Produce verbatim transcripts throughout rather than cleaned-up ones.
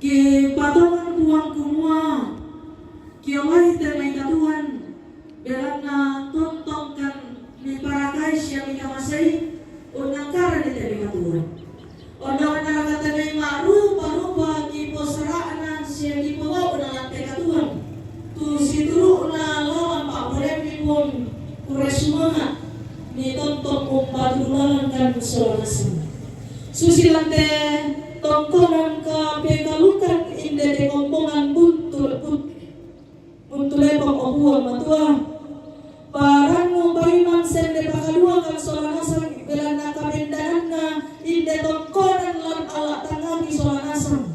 Kipatongan Puang kumua, kiolahi te mai katuoan, belanna tontongkan miparakai sia mikamasei, unnangkarani te mai katuoan. Ondongan narakatami ma'rupa-rupa kiposara'na sia kipogau'na lan te katuoan. Tu situru'na lalan pa'poraiammi Puang, kurre sumanga', mitontong umpatudu lalan kan sola nasang. Susi lan te tongkonan kapekalukan inde te kombongan buntu, buntu lepong, o Puang Matua. Parannu paiman sende pakaluakan sola nasang belanna kabendananna inde tongkonan lan alla' tangngaki sola nasang.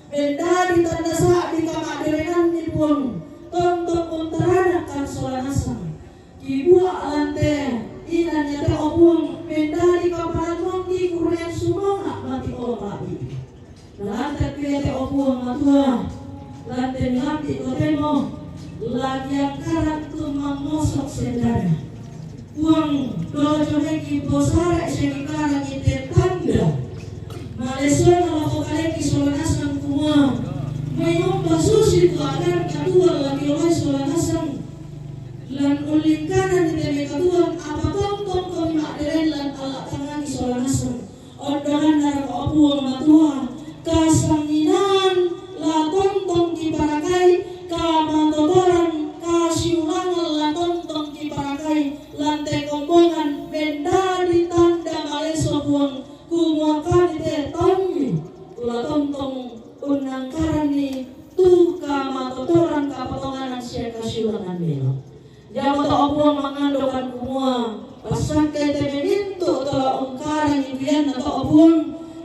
Mendadi tanda sa'bi kama'derenanni Puang, tontong untaranakkan sola nasang. Kibua' lan te inan iate, o Puang, mendadi kaparannuangki kurrean sumanga' mati olo la'bi. Nalante'ki iate, o Puang Matua, lan te milambi' totemo, la kiangkaran tu mangngosok sendana. Puang, dolo jomai kiposare' sia kikarangi te tanda malesona lako kaleki sola nasang kumua, mai umba susi tu a'gan katuoan la kiolai sola nasang. Lan ullingkananni te mai katuoan, apa tontongkomi ma'dereng lan alla' tangngaki sola nasang. Ondonganna raka, o Puang Matua, kasanginaan la tontong kiparakai, kamatotoran, kasiulangan la tontong kiparakai, lan te kombongan mendadi tanda maleso Puang, kumua kami te taummi, tu la tontong unnangkaranni tu kamatotoran, kapotonganan sia kasiulangan melo. Iamoto, o Puang, mangandokan kumua, passangkai te mai mintu' to la ungkarangi bianna to, o Puang,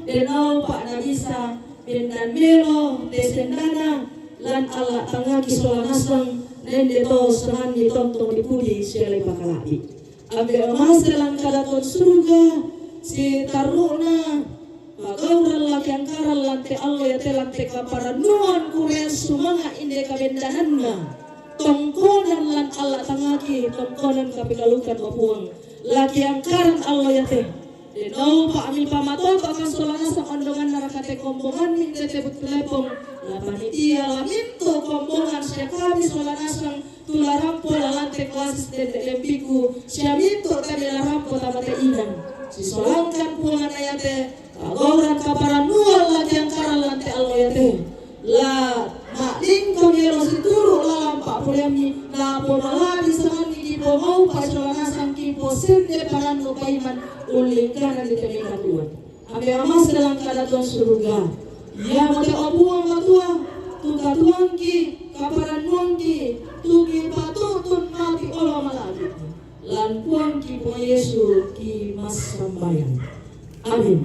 denno upa' nabisa bendan melo te sendana, lan alla' tangngaki sola nasang, na inde to sanganni tontong dipudi sia la dipakala'bi'. Ambe' mamase lan kadatuan suruga, sitarru'na pagauran la kiangkaran lan te allo iate, lan te kaparannuan kurrean sumanga' inde kabendananna, tongkonan lan alla' tangngaki, tongkonan kapekalukan, o Puang, la kiangkaran allo iate. Denno upa' mipamatoto'kan sola nasang ondonganna raka te kombonganni inde te buntu lepong, la panitia, la mintu' kombongan sia kami sola nasang, tu la rampo lalan te klasis dende' lembiku, sia mintu' te mai la rampo tama te inan. Sisolangkan Puang anna iate kagauran kaparannuan la kiangkaran lan te allo iate. La ma'lingka melo situru' lalan pa'poraiammi, napomala'bi sanganni kipomaupa sola nasang, kiposende parannu paiman ullingkananni te mai katuoan. Ambe' mamase lan kadatuan suruga. Iamote, o Puang Matua, tu katuoangki, kaparannuangki, tu kipatu'tun mati olo mala'bi'. Lan Puangki Puang Yesu kimassambayang. Amin.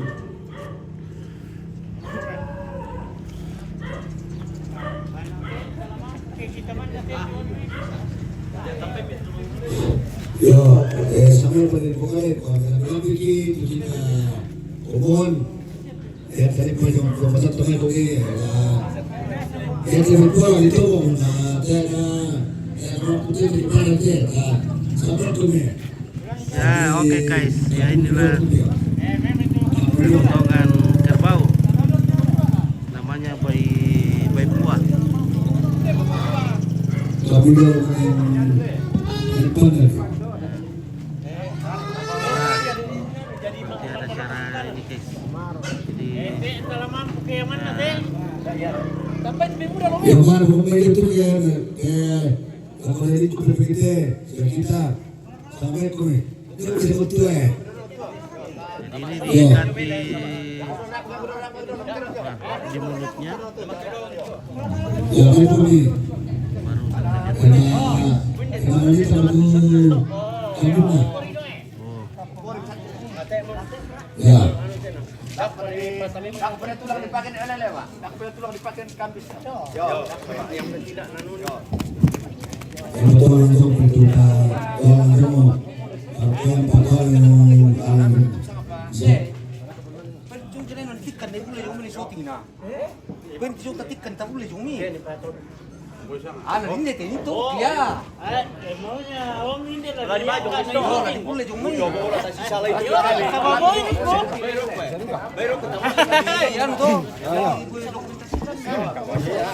Yo, eh, sambil pada buka deh, kalau ada lagi, tu kita umum. Ya, tadi pun cuma dua pasang teman kowe, ya. Ya, tadi pun itu, nah, ada, ya, mau putih di mana aja, nah, sampai tu nih. Ya, oke, guys. Ya, inilah potongan kerbau. Namanya bai, bai pua. Tapi kalau main depan ya. Nah, nanti ada cara ini, guys. Jadi, ya, mana pemain itu ya, eh, sama ini juga kita, ya kita. Sampai kau ni. Dia bisa betul, eh. Jadi ini diikat di, nah, di mulutnya. Ya, itu ni. Baru. Kena, kena ni sama tu. Kamu ni. Oh. Ya. Tak pernah tulang dipakai ni, Pak. Tak pernah tulang dipakai ni, kambing. Yo. Yang betul langsung pintu, Pak. Yang langsung. Yang pakai yang, yang, ya. Pwede yung tatikkan, tabulle yung ini. Ana, hindi, te, ito, ya. Oh, na di kulle yung ini. Ano to?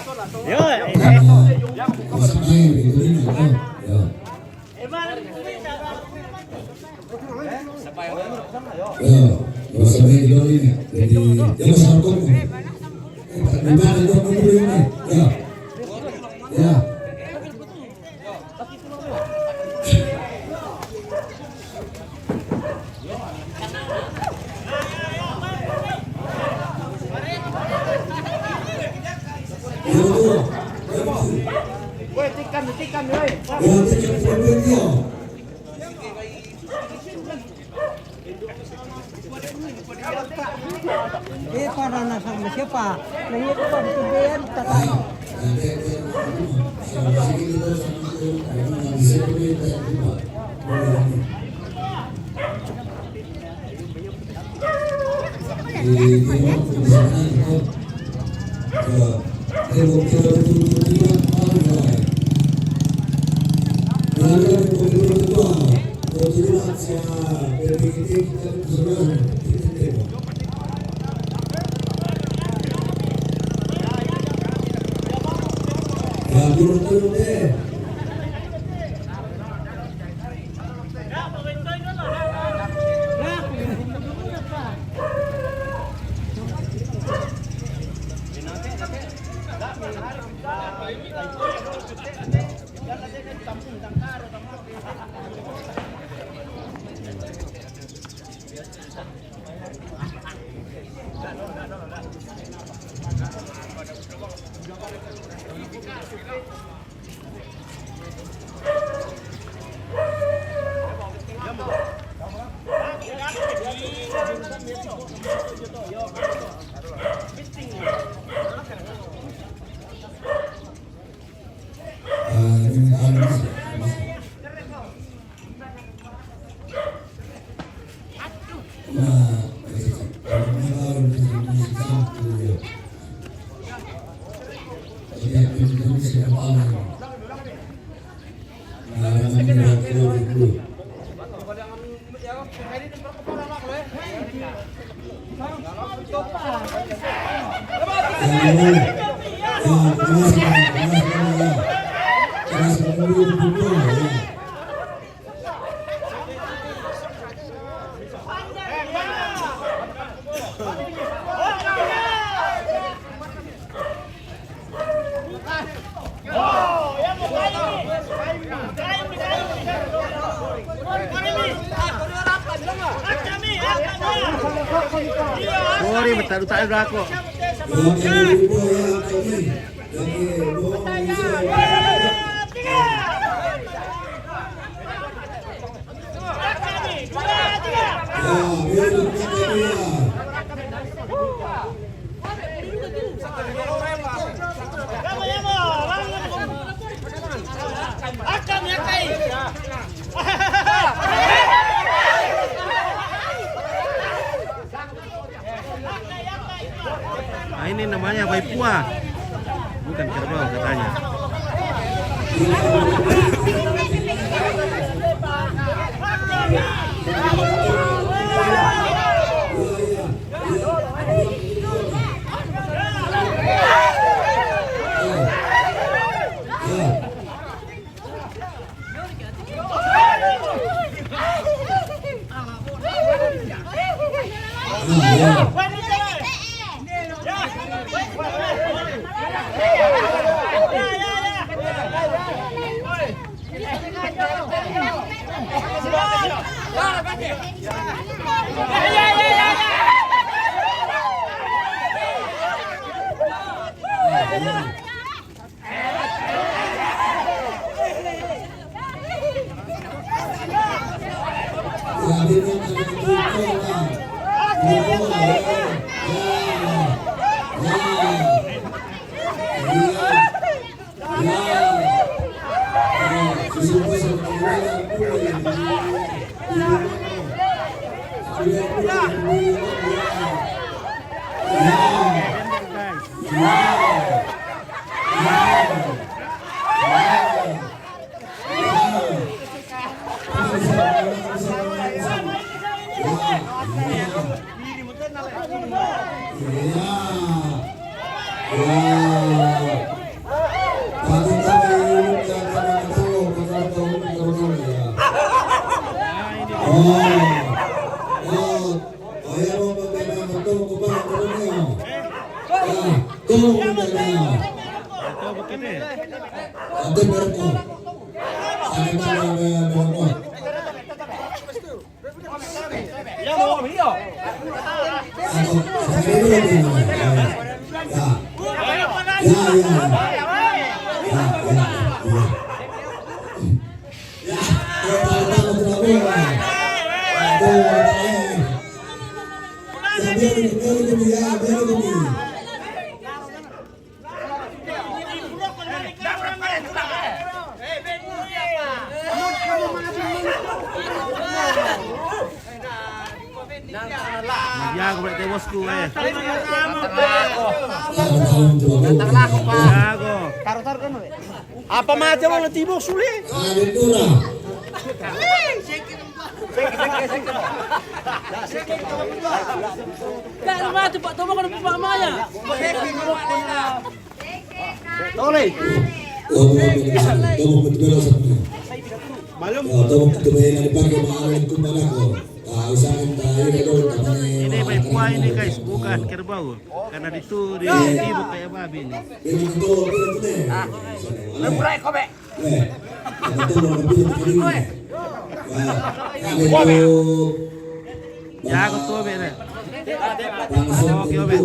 Yo, eh, eh. Ya, no se ve yo, niña. Jadi, ya no se lo como. Hermano, yo no quiero irme. Ya. Ya. Eh, para na sama siapa? Nanya ko pa, bigyan, tatay. Sorry, mataru tayo ra ako. Ah, ini namanya baipua. Bukan kerbau katanya. Oh, oh, oh, ya, mau pakai nama tuh, kepala turunnya. Ah, tuh, udah, ya. Nanti baru tuh. Saya mau, ya, mau, mau. Jago berarti bosku, eh. Jago. Apa macam lo tibo sule? Kalau mati Pak Tomo kalau Pak Maya. Tole. Malum. Ini baik buah ini guys, bukan kerbau. Karena itu di sibuk kayak babi ini. Ya, aku tuh beda. Oke, oke.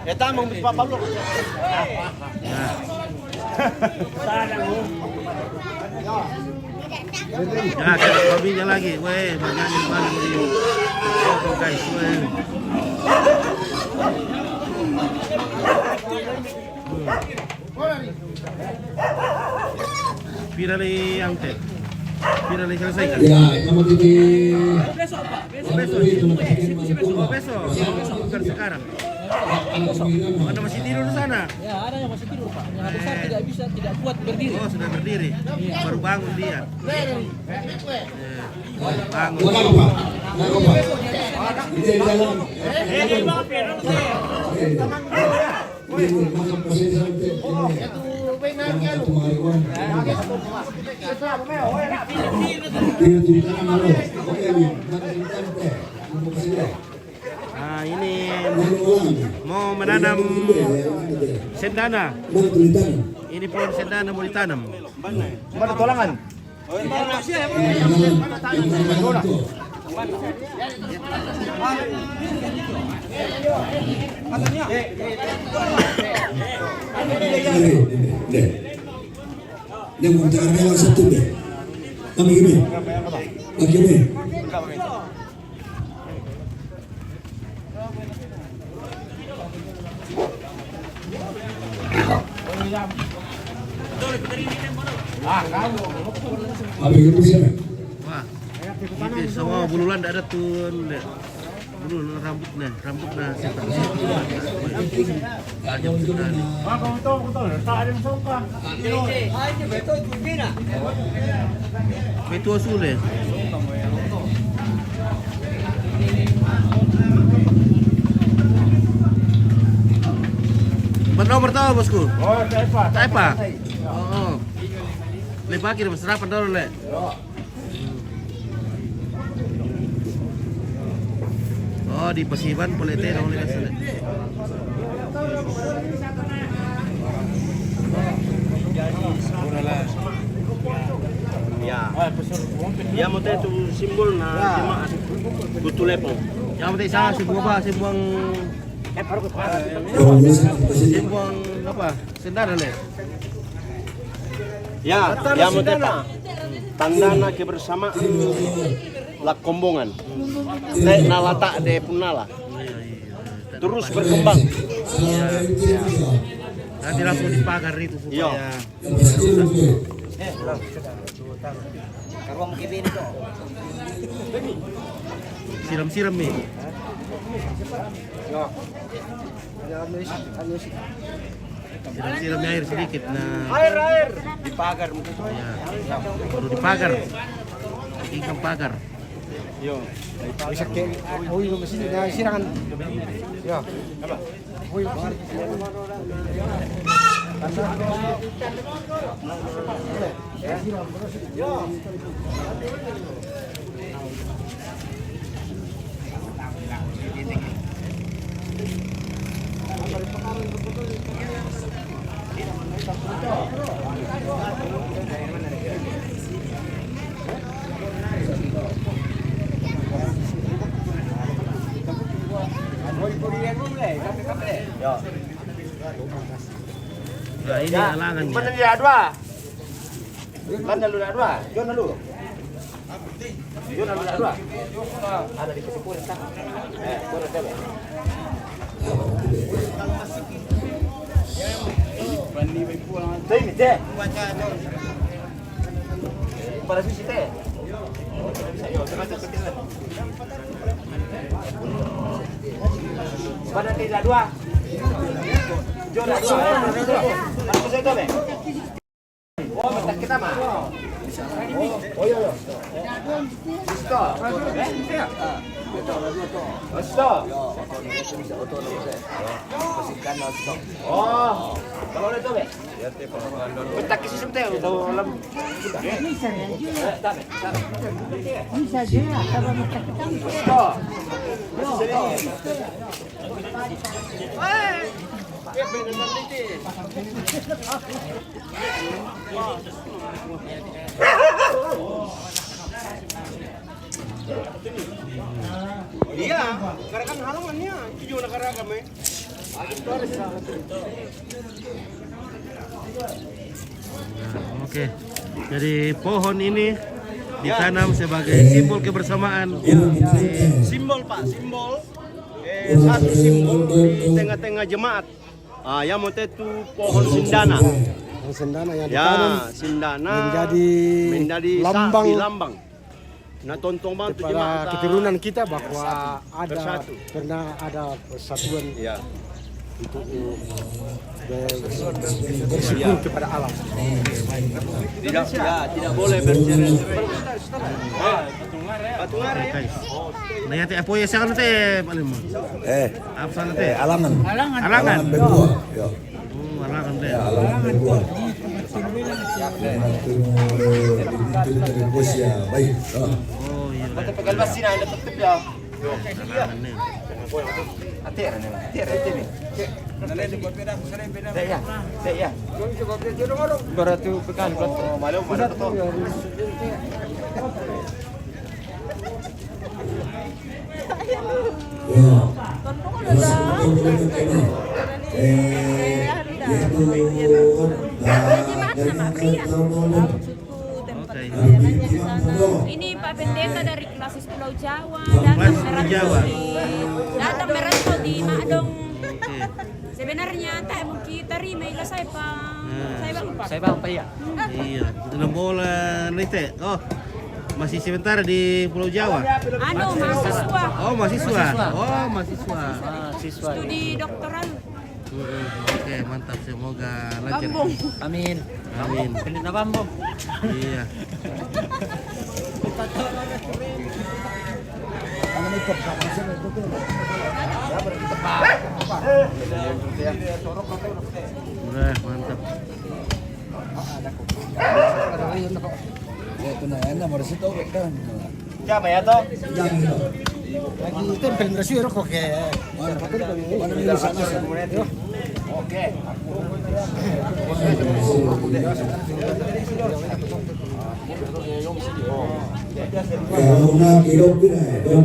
Eta mau Pablo. Ya, kena babinya lagi. Weh, banyak yang baru ini. Oh, guys, weh. Pira lagi angkat? Pira lagi selesaikan? Ya, kamu di. Oh, besok, Pak. Besok. Oh, besok. Besok. Bukan sekarang. Ada masih tidur di sana? Ya, ada yang masih tidur, Pak. Yang besar tidak bisa, tidak kuat berdiri. Oh, sudah berdiri. Iya. Baru bangun dia. Iya. Baru bangun. Bukan, Pak. Bukan, Pak. Ini dalam. Nah, ini mau menanam sendana. Ini pohon sendana mau ditanam. Mana tolangan? Yang mau cakar memang satu deh. Kami gini. Kami gini. Kami gini sih. Wah, ini semua bululan tidak ada tuh, deh. Dulu rambutnya, rambutnya. Betul sudah. Berapa nomor tahu, bosku? Oh, Taipa. Taipa. Oh, oh. Lepas kira berapa dulu, le? Oh, di Pasiban, Polete, dong, lihat sana. Ya. Ya, mau teh tu simbol na jemaat. Butuh lepong. Ya, mau teh sana, sebuah apa, sebuah. Sebuah apa? Sendal, le. Ya, ya, mau teh, Pak. Tandana kebersamaan la kombongan. Te na lata de punala. Terus berkembang. Nanti langsung dipagar itu supaya. Siram-siram nih. Siram-siram air sedikit, nah. Air, air. Dipagar mungkin. Ya. Perlu dipagar. Ikan pagar. Bisa ke, oh, iya, masih di sini, nah, sirangan. Ya. Oh, iya. Nah, ini alangan ya. Mana dia dua? Mana lu nak dua? Jom dulu. Jom dulu nak dua. Ada di kusi kulit kan? Eh, boleh, boleh. Sini, cek. Pada sisi teh. Pada tidak dua. Jom dua. Aku saya tahu deh. Oh, minta kita mah. Oh, iya, iya. Stop. Stop. Oh, kalau ada tu, be. Minta ke sistem teh, tahu dalam. Bisa juga, kalau minta kita. Stop. Iya, gerakan halangannya itu juga gerakan, eh. Oke. Jadi pohon ini ditanam sebagai simbol kebersamaan. Simbol, Pak, simbol. Eh, satu simbol di tengah-tengah jemaat. Ah, yang mau itu pohon sindana. Pohon sindana yang ditanam, ya, sindana menjadi, menjadi lambang, lambang. Nah, tontong bantu jemaat, ah, keturunan kita bahwa ada, bersatu, pernah ada persatuan, ya, untuk, eh, ber-, bersyukur, ya, kepada alam. Tidak, ya, tidak boleh bercerai. Ah, Batu Ngare, ya? Nah, ya, teh, apa ya, saya kan teh, paling mah. Eh, apa sana teh? Eh, alangan. Alangan. Alangan. Alangan berbuah. Ya. Oh, alangan teh. Ya, alangan berbuah. Dengan tu, eh, di, di, di, di, bos ya, baik. Ah. Oh, iya. Kata pegal basi, nah, ada tutup ya. Alangan nih. Atir nih, atir, atir nih. Cek. Cek ya, cek ya. Baru tu pegang. Oh, malu, malu tu. Ya. Masih betul-betul kena. Eh, itu, ah, dengan tahun-tahun. Oke. Ini Pak Pendeta dari Klasis Pulau Jawa, datang merantau di, datang merantau di Madong. Oke. Sebenarnya tak mungkin terima ilo saya, Pak. Nah. Saya, Pak. Saya, Pak, Pak, iya. Iya, itu enam bola nih, teh. Oh, masih sementara di Pulau Jawa? Anu, mahasiswa. Oh, mahasiswa. Mahasiswa. Oh, mahasiswa. Mahasiswa. Studi doktoral. Mm-mm. Oke, mantap. Semoga lancar. Bambung. Amin. Amin. Pendeta Bambung. Iya. Wah, mantap. Ya, itu nah, enak, harus itu kan. Siapa ya, toh? Lagi tempel merasi rokok ya. Mana, mana dulu sana, sana. Oke. Kalau nak hidup tidak, ya, toh?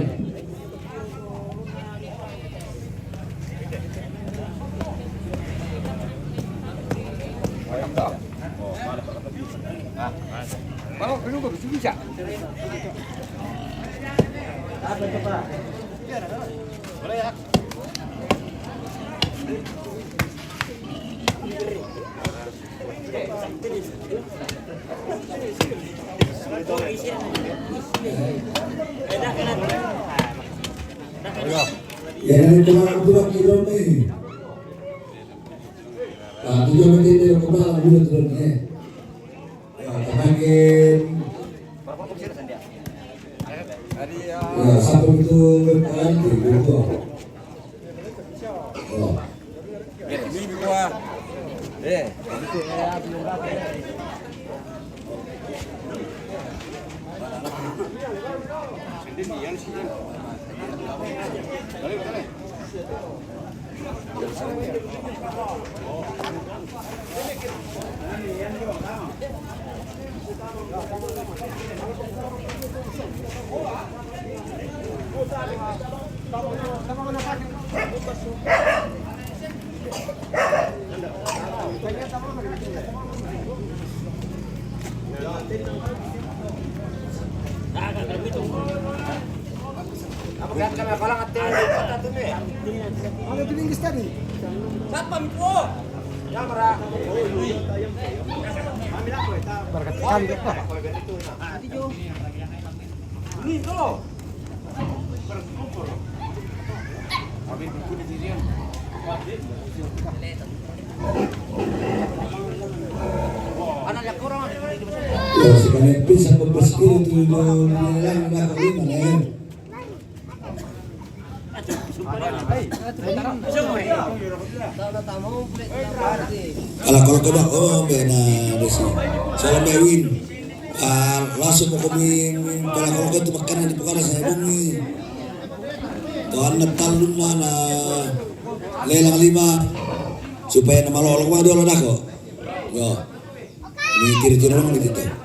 Yang ada cuma aku lagi rame. Ah, tujuh menit dia kembali dulu tu, eh. Ya, tamakin. Nah, sampai itu, eh, itu. Oh. Berkat sekali, Pak. Ya, sebenarnya bisa mempersekir itu, itu, itu, itu, itu, itu, itu. Ala kalau kau dah, oh, bena desi. Salam Bewin. Ah, langsung mau kami, kalau kalau kau tu makanan di pekara saya bumi. Tuhan Natal luna na lelang lima supaya nama lo lo dulu dah kok. Yo. Ini kira-kira orang di kita.